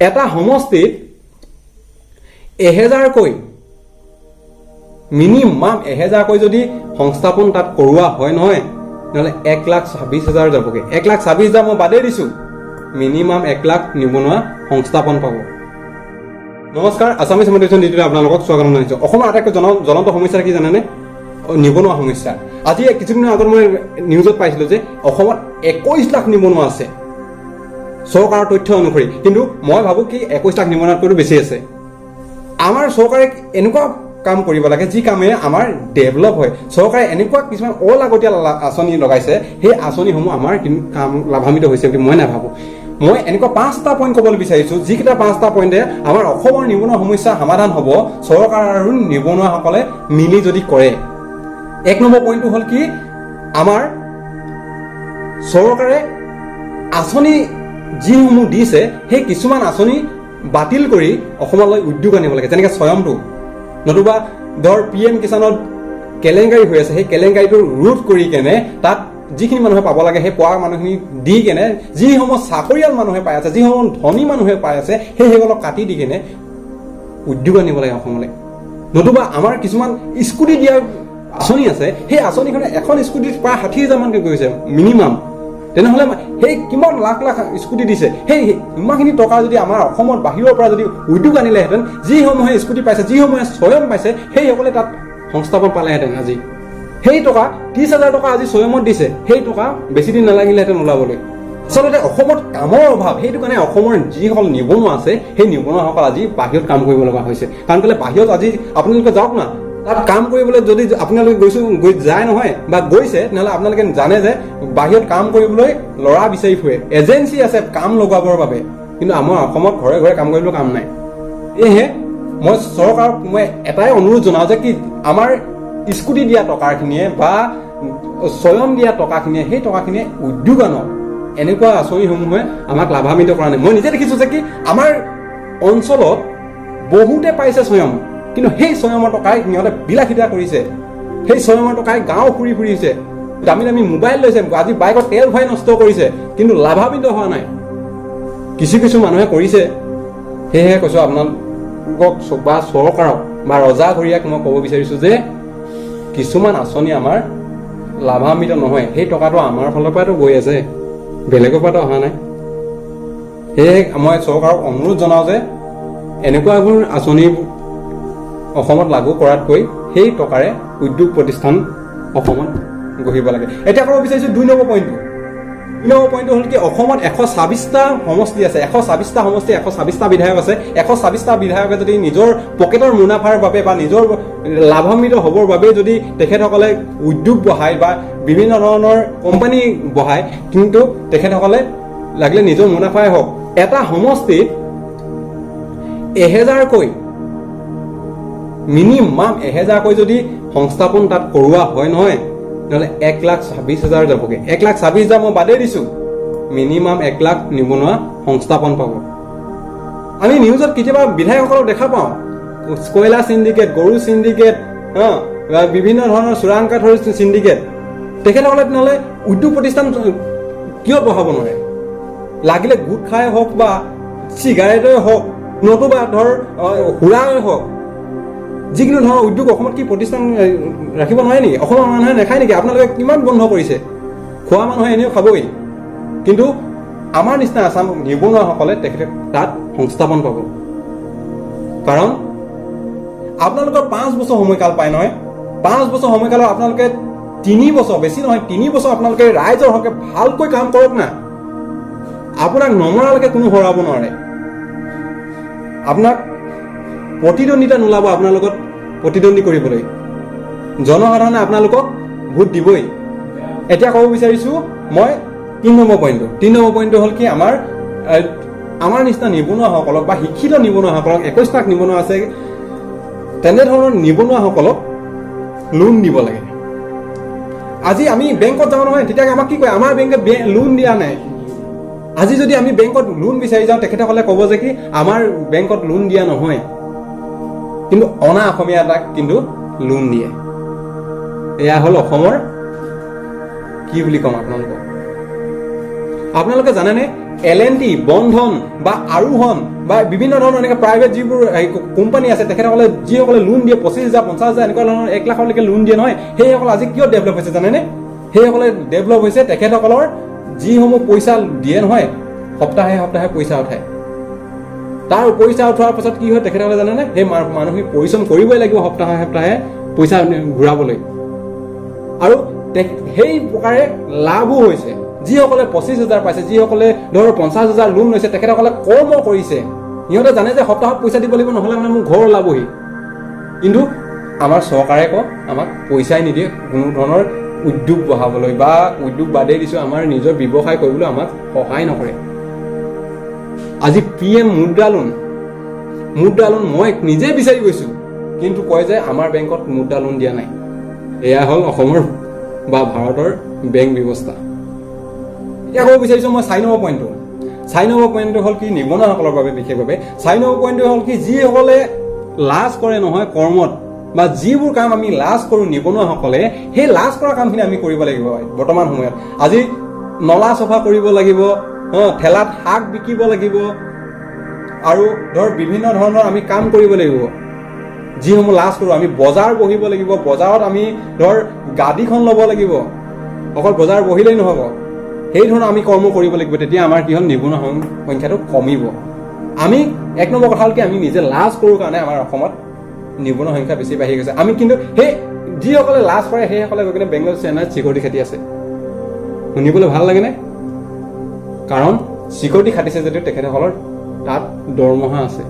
এটা সমষ্টিত 1000কৈ, মিনিমাম 1000কৈ যদি সংস্থাপন তাত কৰোৱা হয় নহয়, নহ'লে 1,26,000 যাবগৈ। 1,26,000 মই বাদেই দিছোঁ, মিনিমাম 1 লাখ নিবনুৱা সংস্থাপন পাব। নমস্কাৰ, আছামিজ মটিভেশ্যন ডিজিটেল আপোনালোকক স্বাগতম জনাইছোঁ। অসমৰ আটাইতকৈ জ্বলন্ত সমস্যা কি জানেনে? নিবনুৱা সমস্যা। আজি কিছুদিনৰ আগত মই নিউজত পাইছিলোঁ যে অসমত 21 লাখ নিবনুৱা আছে চৰকাৰৰ তথ্য অনুসৰি। কিন্তু মই ভাবোঁ কি 21 লাখ নিবনুৱাতকৈও বেছি আছে। আমাৰ চৰকাৰে এনেকুৱা কাম কৰিব লাগে যি কামে আমাৰ ডেভেলপ হয়। চৰকাৰে এনেকুৱা কিছুমান অলাগতিয়াল আঁচনি লগাইছে, সেই আঁচনিসমূহ আমাৰ কিন্তু কাম লাভান্বিত হৈছে বুলি মই নাভাবোঁ। মই এনেকুৱা পাঁচটা পইণ্ট ক'বলৈ বিচাৰিছোঁ, যিকেইটা পাঁচটা পইণ্টে আমাৰ অসমৰ নিবনুৱা সমস্যা সমাধান হ'ব, চৰকাৰ আৰু নিবনুৱাসকলে মিলি যদি কৰে। এক নম্বৰ পইণ্টটো হ'ল কি, আমাৰ চৰকাৰে আঁচনি যিসমূহ দিছে, সেই কিছুমান আঁচনি বাতিল কৰি অসমলৈ উদ্যোগ আনিব লাগে। যেনেকৈ স্বয়মটো, নতুবা ধৰ পি এম কিষাণত কেলেংকাৰী হৈ আছে, সেই কেলেংকাৰীটো ৰোধ কৰি কেনে তাত যিখিনি মানুহে পাব লাগে, সেই পোৱা মানুহখিনি দি কেনে, যিসমূহ চাকৰিয়াল মানুহে পাই আছে, যিসমূহ ধনী মানুহে পাই আছে, সেইসকলক কাটি দি কেনে উদ্যোগ আনিব লাগে অসমলৈ। নতুবা আমাৰ কিছুমান স্কুটি দিয়াৰ আঁচনি আছে, সেই আঁচনিখনে এখন স্কুটিত প্ৰায় 60 হাজাৰমানকৈ গৈছে মিনিমাম। তেনেহ'লে সেই কিমান লাখ লাখ স্কুটি দিছে, সেই ইমানখিনি টকা যদি আমাৰ অসমত বাহিৰৰ পৰা যদি উদ্যোগ আনিলেহেঁতেন, যিসমূহে স্কুটি পাইছে, যিসমূহে স্বয়ম পাইছে, সেইসকলে তাত সংস্থাপন পালেহেঁতেন। আজি সেই টকা 30 হাজাৰ টকা আজি স্বয়মত দিছে, সেই টকা বেছি দিন নালাগিলেহেঁতেন ওলাবলৈ। আচলতে অসমত কামৰ অভাৱ, সেইটো কাৰণে অসমৰ যিসকল নিবনুৱা আছে, সেই নিবনুৱাসকল আজি বাহিৰত কাম কৰিব লগা হৈছে। কাৰণ কেলে বাহিৰত আজি আপোনালোকে যাওক না, তাত কাম কৰিবলৈ যদি আপোনালোকে গৈ যায় নহয় বা গৈছে, তেনেহ'লে আপোনালোকে জানে যে বাহিৰত কাম কৰিবলৈ ল'ৰা বিচাৰি ফুৰে, এজেঞ্চি আছে কাম লগাবৰ বাবে। কিন্তু আমাৰ অসমত ঘৰে ঘৰে কাম কৰিবলৈ কাম নাই। সেয়েহে মই চৰকাৰক মই এটাই অনুৰোধ জনাওঁ যে কি আমাৰ স্কুটি দিয়া টকাখিনিয়ে বা স্বয়ম দিয়া টকাখিনিয়ে, সেই টকাখিনিয়ে উদ্যোগ আনক। এনেকুৱা আঁচনিসমূহে আমাক লাভান্বিত কৰা নাই। মই নিজে দেখিছোঁ যে কি আমাৰ অঞ্চলত বহুতে পাইছে স্বয়ম, কিন্তু সেই স্বয়মৰ টকাই সিহঁতে বিলাসিতা কৰিছে। সেই স্বয়মৰ টকাই গাঁও ফুৰি ফুৰিছে, দামী দামী মোবাইল লৈছে, আজি বাইকত তেল ভৰাই নষ্ট কৰিছে, কিন্তু লাভান্বিত হোৱা নাই। কিছু কিছু মানুহে কৰিছে। সেয়েহে কৈছোঁ, আপোনালোকক বা চৰকাৰক বা ৰজাঘৰীয়াক মই ক'ব বিচাৰিছোঁ যে কিছুমান আঁচনি আমাৰ লাভান্বিত নহয়। সেই টকাটো আমাৰ ফালৰ পৰাতো গৈ আছে, বেলেগৰ পৰাতো অহা নাই। সেয়েহে মই চৰকাৰক অনুৰোধ জনাওঁ যে এনেকুৱাবোৰ আঁচনি অসমত লাগু কৰাতকৈ সেই টকাৰে উদ্যোগ প্ৰতিষ্ঠান অসমত গঢ়িব লাগে। এতিয়া ক'ব বিচাৰিছোঁ দুই নম্বৰ পইণ্টটো। দুই নম্বৰ পইণ্টটো হ'ল কি, অসমত 126টা সমষ্টি আছে। 126টা সমষ্টি, 126টা বিধায়ক আছে। 126টা বিধায়কে যদি নিজৰ পকেটৰ মুনাফাৰ বাবে বা নিজৰ লাভান্বিত হ'বৰ বাবে যদি তেখেতসকলে উদ্যোগ বঢ়ায় বা বিভিন্ন ধৰণৰ কোম্পানী বঢ়ায়, কিন্তু তেখেতসকলে লাগিলে নিজৰ মুনাফাই হওক, এটা সমষ্টিত 1000কৈ, মিনিমাম 1000কৈ যদি সংস্থাপন তাত কৰোৱা হয় নহয়, নহ'লে 1,26,000 যাবগৈ। 1,26,000 মই বাদেই দিছোঁ, মিনিমাম 1 লাখ নিবনুৱা সংস্থাপন পাব। আমি নিউজত কেতিয়াবা বিধায়কসকলক দেখা পাওঁ, কয়লা চিণ্ডিকেট, গৰু চিণ্ডিকেট, বা বিভিন্ন ধৰণৰ চোৰাং কাঠৰ চিণ্ডিকেট। তেখেতসকলে তেনেহ'লে উদ্যোগ প্ৰতিষ্ঠান কিয় বঢ়াব নোৱাৰে? লাগিলে গুটখাই হওক বা চিগাৰেটে হওক, নতুবা ধৰ সুৰাই হওক, যিকোনো ধৰণৰ উদ্যোগ অসমত কি প্ৰতিষ্ঠান ৰাখিব নোৱাৰে নেকি? অসমৰ মানুহে নাখায় নেকি? আপোনালোকে কিমান বন্ধ কৰিছে? খোৱা মানুহে এনেও খাবই, কিন্তু আমাৰ নিচিনা আছাম নিবনুৱাসকলে তেখেতে তাত সংস্থাপন পাব। কাৰণ আপোনালোকৰ 5 বছৰ সময়কাল পায় নহয়। 5 বছৰ সময়কালত আপোনালোকে 3 বছৰ, বেছি নহয়, 3 বছৰ আপোনালোকে ৰাইজৰ হকে ভালকৈ কাম কৰক না। আপোনাক নমৰালৈকে কোনো হৰাব নোৱাৰে। আপোনাক প্ৰতিদ্বন্দ্বিতা নোলাব আপোনাৰ লগত প্ৰতিদ্বন্দ্বী কৰিবলৈ। জনসাধাৰণে আপোনালোকক ভোট দিবই। এতিয়া ক'ব বিচাৰিছোঁ মই তিনি নম্বৰ পইণ্টটো। তিনি নম্বৰ পইণ্টটো হ'ল কি, আমাৰ নিচিনা নিবনুৱাসকলক বা শিক্ষিত নিবনুৱাসকলক, 21 লাখ নিবনুৱা আছে, তেনেধৰণৰ নিবনুৱাসকলক লোন দিব লাগে। আজি আমি বেংকত যাওঁ নহয়, তেতিয়া আমাক কি কয়? আমাৰ বেংকে লোন দিয়া নাই। আজি যদি আমি বেংকত লোন বিচাৰি যাওঁ, তেখেতসকলে ক'ব যে কি আমাৰ বেংকত লোন দিয়া নহয়, কিন্তু অনা অসমীয়া এটাক কিন্তু লোন দিয়ে। এয়া হ'ল অসমৰ, কি বুলি ক'ম আপোনালোকক? আপোনালোকে জানেনে? এল এন টি, বন্ধন বা আৰোহণ বা বিভিন্ন ধৰণৰ এনেকৈ প্ৰাইভেট যিবোৰ কোম্পানী আছে, তেখেতসকলে যিসকলে লোন দিয়ে, 25,000, 50,000, এনেকুৱা ধৰণৰ 1 লাখলৈকে লোন দিয়ে নহয়, সেইসকল আজি কিয় ডেভেলপ হৈছে জানেনে? সেইসকলে ডেভেলপ হৈছে তেখেতসকলৰ যিসমূহ পইচা দিয়ে নহয়, সপ্তাহে সপ্তাহে পইচা উঠায়। তাৰ পইচা উঠোৱাৰ পাছত কি হয় তেখেতসকলে জানেনে? সেই মানুহখিনি পৰিশ্ৰম কৰিবই লাগিব সপ্তাহে সপ্তাহে পইচা ঘূৰাবলৈ আৰু সেই প্ৰকাৰে লাভো হৈছে। যিসকলে 25,000 পাইছে, যিসকলে ধৰ 50,000 লোন লৈছে, তেখেতসকলে কৰ্ম কৰিছে। সিহঁতে জানে যে সপ্তাহত পইচা দিব লাগিব, নহ'লে মানে মোৰ ঘৰ ওলাবহি। কিন্তু আমাৰ চৰকাৰে কয় আমাক পইচাই নিদিয়ে কোনো ধৰণৰ উদ্যোগ বঢ়াবলৈ বা উদ্যোগ বাদেই দিছোঁ, আমাৰ নিজৰ ব্যৱসায় কৰিবলৈ আমাক সহায় নকৰে। আজি পি এম মুদ্ৰা লোন, মুদ্ৰা লোন মই নিজে বিচাৰি গৈছোঁ, কিন্তু কয় যে আমাৰ বেংকত মুদ্ৰা লোন দিয়া নাই। এয়া হ'ল অসমৰ বা ভাৰতৰ বেংক ব্যৱস্থা। এতিয়া ক'ব বিচাৰিছোঁ মই 4 নম্বৰ পইণ্টটো। 4 নম্বৰ পইণ্টটো হ'ল কি, নিবনুৱাসকলৰ বাবে বিশেষভাৱে 4 নম্বৰ পইণ্টটো হ'ল কি, যিসকলে লাজ কৰে নহয় কৰ্মত বা যিবোৰ কাম আমি লাজ কৰোঁ নিবনুৱাসকলে, সেই লাজ কৰা কামখিনি আমি কৰিব লাগিব। বৰ্তমান সময়ত আজি নলা চফা কৰিব লাগিব, ঠেলাত শাক বিকিব লাগিব আৰু ধৰ বিভিন্ন ধৰণৰ আমি কাম কৰিব লাগিব যিসমূহ লাজ কৰোঁ আমি। বজাৰ বহিব লাগিব, বজাৰত আমি ধৰ গাদীখন ল'ব লাগিব। অকল বজাৰ বহিলেই নহ'ব, সেই ধৰণৰ আমি কৰ্ম কৰিব লাগিব। তেতিয়া আমাৰ কি হ'ল, নিবনুৱা সংখ্যাটো কমিব। আমি 1 নম্বৰ কথা হ'ল কি, আমি নিজে লাজ কৰোঁ কাৰণে আমাৰ অসমত নিবনুৱা সংখ্যা বেছি বাঢ়ি গৈছে। আমি কিন্তু সেই যিসকলে লাজ কৰে, সেইসকলে গৈ কিনে বেংগল, চেন্নাইত চিকিউৰিটি খাটি আছে। শুনিবলৈ ভাল লাগেনে? কাৰণ চিকিউৰিটি খাটিছে যদিও তেখেতসকলৰ তাত দৰমহা আছে।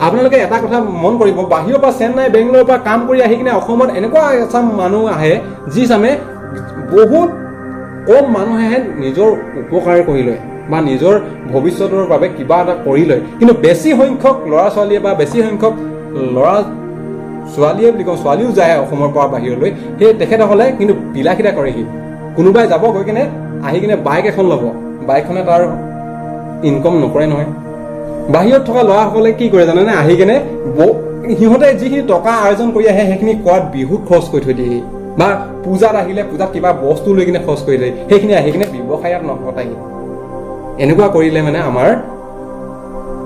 আপোনালোকে এটা কথা মন কৰিব, বাহিৰৰ পৰা, চেন্নাই, বেংগলোৰৰ পৰা কাম কৰি আহি কিনে অসমত এনেকুৱা এচাম মানুহ আহে, যি চামে বহুত কম মানুহেহে নিজৰ উপকাৰ কৰি লয় বা নিজৰ ভৱিষ্যতৰ বাবে কিবা এটা কৰি লয়। কিন্তু বেছি সংখ্যক ল'ৰা ছোৱালীয়ে বা বেছি সংখ্যক ল'ৰা ছোৱালীয়ে বুলি কওঁ, ছোৱালীও যায় অসমৰ পৰা বাহিৰলৈ, সেই তেখেতসকলে কিন্তু বিলাসিতা কৰেহি। কোনোবাই যাব, গৈ কিনে আহি কিনে বাইক এখন ল'ব। বাইকখনে তাৰ ইনকম নকৰে নহয়। বাহিৰত থকা ল'ৰাসকলে কি কৰে জানেনে? আহি কেনে সিহঁতে যিখিনি টকা আৰ্জন কৰি আহে, সেইখিনি ক'ৰবাত বিহুত খৰচ কৰি থৈ দিয়েহি বা পূজাত আহিলে পূজাত কিবা বস্তু লৈ কিনে খৰচ কৰি দিয়ে। সেইখিনি আহি কিনে ব্যৱসায়ত নখটাইহি। এনেকুৱা কৰিলে মানে আমাৰ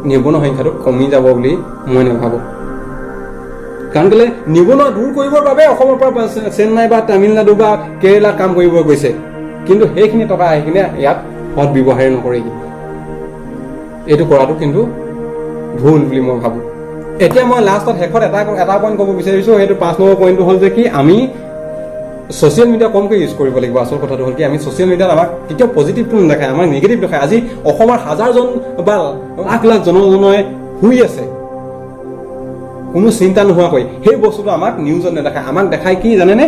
নিবনুৱা সংখ্যাটো কমি যাব বুলি মই নাভাবোঁ। কাৰণ কেলে, নিবনুৱা দূৰ কৰিবৰ বাবে অসমৰ পৰা চেন্নাই বা তামিলনাডু বা কেৰেলাত কাম কৰিব গৈছে, কিন্তু সেইখিনি টকা আহি কিনে ইয়াত সৎ ব্যৱহাৰ নকৰেহি। এইটো কৰাটো কিন্তু ভুল বুলি মই ভাবোঁ। এতিয়া মই লাষ্টত শেষত এটা এটা পইণ্ট ক'ব বিচাৰিছোঁ। সেইটো 5 নম্বৰ পইণ্টটো হ'ল যে কি, আমি ছ'চিয়েল মিডিয়া কমকৈ ইউজ কৰিব লাগিব। আচল কথাটো হ'ল কি, আমি ছ'চিয়েল মিডিয়াত আমাক কেতিয়াও পজিটিভটো নেদেখায়, আমাক নিগেটিভ দেখায়। আজি অসমৰ হাজাৰজন বা লাখ লাখ জনজনে শুই আছে কোনো চিন্তা নোহোৱাকৈ, সেই বস্তুটো আমাক নিউজত নেদেখায়। আমাক দেখায় কি জানেনে?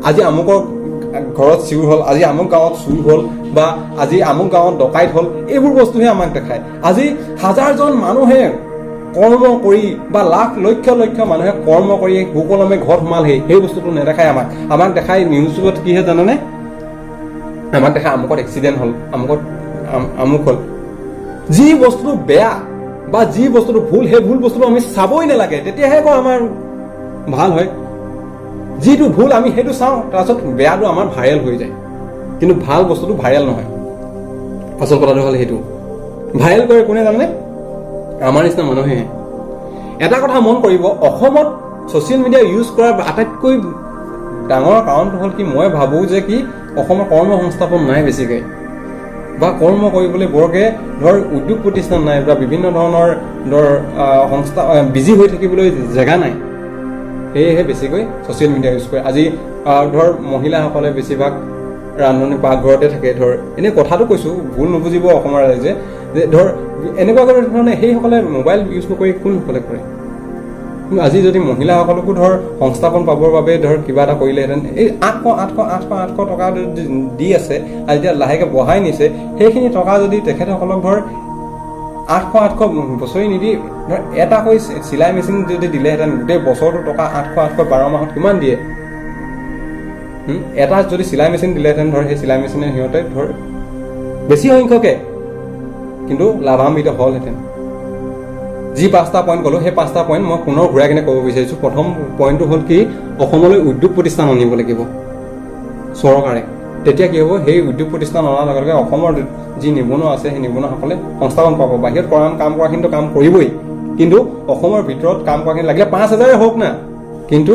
আজি আমুকৰ ঘৰত চুৰ হ'ল, আজি আমুক গাঁৱত চুৰ হ'ল বা আজি আমুক গাঁৱত ডকাইত হ'ল, এইবোৰ বস্তুহে আমাক দেখায়। আজি হাজাৰজন মানুহে কৰ্ম কৰি বা লাখ লক্ষ লক্ষ মানুহে কৰ্ম কৰি সুকলমে ঘৰত সোমালহি, সেই বস্তুটো নেদেখায় আমাক। আমাক দেখায় নিউজত কিহে জানেনে? আমাক দেখায় আমুকত এক্সিডেণ্ট হ'ল, আমুকত আমুক হ'ল। যি বস্তুটো বেয়া বা যি বস্তুটো ভুল, সেই ভুল বস্তুটো আমি চাবই নালাগে, তেতিয়াহে আকৌ আমাৰ ভাল হয়। যিটো ভুল আমি সেইটো চাওঁ, তাৰপিছত বেয়াটো আমাৰ ভাইৰেল হৈ যায়, কিন্তু ভাল বস্তুটো ভাইৰেল নহয়। আচল কথাটো হ'ল সেইটো ভাইৰেল কৰে কোনে জানেনে? আমাৰ নিচিনা মানুহেহে। এটা কথা মন কৰিব, অসমত ছ'চিয়েল মিডিয়া ইউজ কৰাৰ আটাইতকৈ ডাঙৰ কাৰণটো হ'ল কি, মই ভাবোঁ যে কি, অসমৰ কৰ্ম সংস্থাপন নাই বেছিকৈ বা কৰ্ম কৰিবলৈ বৰকৈ ধৰ উদ্যোগ প্ৰতিষ্ঠান নাই বা বিভিন্ন ধৰণৰ ধৰ সংস্থা বিজি হৈ থাকিবলৈ জেগা নাই। সেয়েহে বেছিকৈ ছ'চিয়েল মিডিয়া ইউজ কৰে। আজি ধৰ মহিলাসকলে বেছিভাগ ৰান্ধনি পাকঘৰতে থাকে। ধৰ এনেই কথাটো কৈছোঁ, ভুল নুবুজিব অসমৰ ৰাইজে, যে ধৰ এনেকুৱা ধৰণে সেইসকলে মোবাইল ইউজ নকৰি কোনসকলে কৰে? কিন্তু আজি যদি মহিলাসকলকো ধৰ সংস্থাপন পাবৰ বাবে ধৰ কিবা এটা কৰিলেহেঁতেন, এই 800 800 800 800 টকা যদি দি আছে আৰু এতিয়া লাহেকৈ বঢ়াই নিছে, সেইখিনি টকা যদি তেখেতসকলক ধৰ 800 800 বছৰি নিদি ধৰ এটাকৈ চিলাই মেচিন যদি দিলেহেঁতেন, গোটেই বছৰটো টকা 800 800 12 মাহত কিমান দিয়ে? এটা যদি চিলাই মেচিন দিলেহেঁতেন, ধৰ সেই চিলাই মেচিনে সিহঁতে ধৰ বেছি সংখ্যকে কিন্তু লাভান্বিত হ'লহেঁতেন। যি পাঁচটা পইণ্ট ক'লোঁ, সেই পাঁচটা পইণ্ট মই পুনৰ ঘূৰাই কিনে ক'ব বিচাৰিছোঁ। প্ৰথম পইণ্টটো হ'ল কি, অসমলৈ উদ্যোগ প্ৰতিষ্ঠান আনিব লাগিব চৰকাৰে। তেতিয়া কি হ'ব? সেই উদ্যোগ প্ৰতিষ্ঠান অনাৰ লগে লগে অসমৰ যি নিবনুৱা আছে, সেই নিবনুৱাসকলে সংস্থাপন পাব। বাহিৰত কৰা কাম কৰাখিনিতো কাম কৰিবই, কিন্তু অসমৰ ভিতৰত কাম কৰাখিনি লাগিলে 5,000ই হওক না, কিন্তু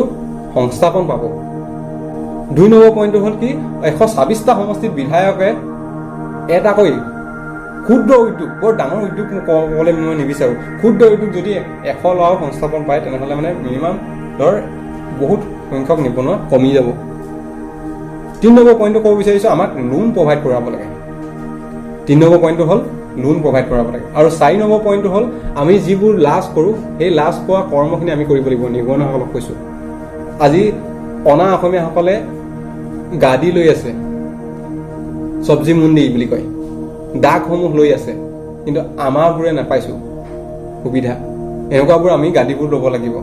সংস্থাপন পাব। 2 নম্বৰ পইণ্টটো হ'ল কি, 126টা সমষ্টিত বিধায়কে এটাকৈ ক্ষুদ্ৰ উদ্যোগ, বৰ ডাঙৰ উদ্যোগ ক'বলৈ মই নিবিচাৰোঁ, ক্ষুদ্ৰ উদ্যোগ যদি 100 ল'ৰাও সংস্থাপন পায়, তেনেহ'লে মানে মিনিমাম ধৰ বহুত সংখ্যক নিবনুৱা কমি যাব। 3 নম্বৰ পইণ্টটো ক'ব বিচাৰিছোঁ, আমাক লোন প্ৰভাইড কৰাব লাগে। 3 নম্বৰ পইণ্টটো হ'ল লোন প্ৰভাইড কৰাব লাগে। আৰু 4 নম্বৰ পইণ্টটো হ'ল আমি যিবোৰ লাজ কৰোঁ, সেই লাজ পোৱা কৰ্মখিনি আমি কৰিব লাগিব। নিবনুৱাসকলক কৈছোঁ, আজি অনা অসমীয়াসকলে গাদী লৈ আছে, চব্জি মন্দি বুলি কয়, দাগসমূহ লৈ আছে, কিন্তু আমাৰবোৰে নাপাইছোঁ সুবিধা। এনেকুৱাবোৰ আমি গাদীবোৰ ল'ব লাগিব।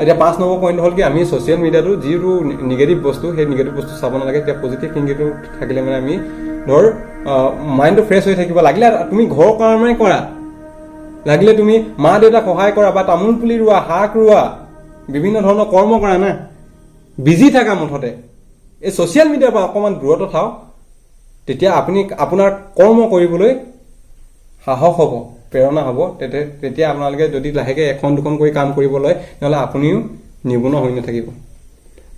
এতিয়া 5 নম্বৰ পইণ্ট হ'ল কি, আমি ছ'চিয়েল মিডিয়াটো যিটো নিগেটিভ বস্তু, সেই নিগেটিভ বস্তু চাব নালাগে। তেতিয়া পজিটিভ থিংকিংটো থাকিলে মানে আমি ধৰ মাইণ্ডটো ফ্ৰেছ হৈ থাকিব। লাগিলে তুমি ঘৰৰ কাৰণে কৰা, লাগিলে তুমি মা দেউতাক সহায় কৰা বা তামোল পুলি ৰোৱা, শাক ৰোৱা, বিভিন্ন ধৰণৰ কৰ্ম কৰা না, বিজি থাকা। মুঠতে এই ছ'চিয়েল মিডিয়াৰ পৰা অকণমান দূৰত্ব থাকক। তেতিয়া আপুনি আপোনাৰ কৰ্ম কৰিবলৈ সাহস হ'ব, প্ৰেৰণা হ'ব। তেতিয়া তেতিয়া আপোনালোকে যদি লাহেকৈ এখন দুখন কৰি কাম কৰিব লয়, তেনেহ'লে আপুনিও নিবনুৱা হৈ নাথাকিব।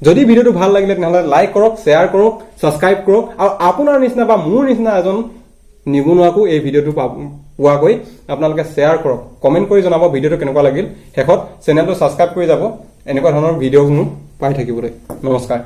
যদি ভিডিঅ'টো ভাল লাগিলে, তেনেহ'লে লাইক কৰক, শ্বেয়াৰ কৰক, ছাবস্ক্ৰাইব কৰক আৰু আপোনাৰ নিচিনা বা মোৰ নিচিনা এজন নিবনুৱাকো এই ভিডিঅ'টো পোৱাকৈ আপোনালোকে শ্বেয়াৰ কৰক। কমেণ্ট কৰি জনাব ভিডিঅ'টো কেনেকুৱা লাগিল। শেষত চেনেলটো ছাবস্ক্ৰাইব কৰি যাব এনেকুৱা ধৰণৰ ভিডিঅ'সমূহ পাই থাকিবলৈ। নমস্কাৰ।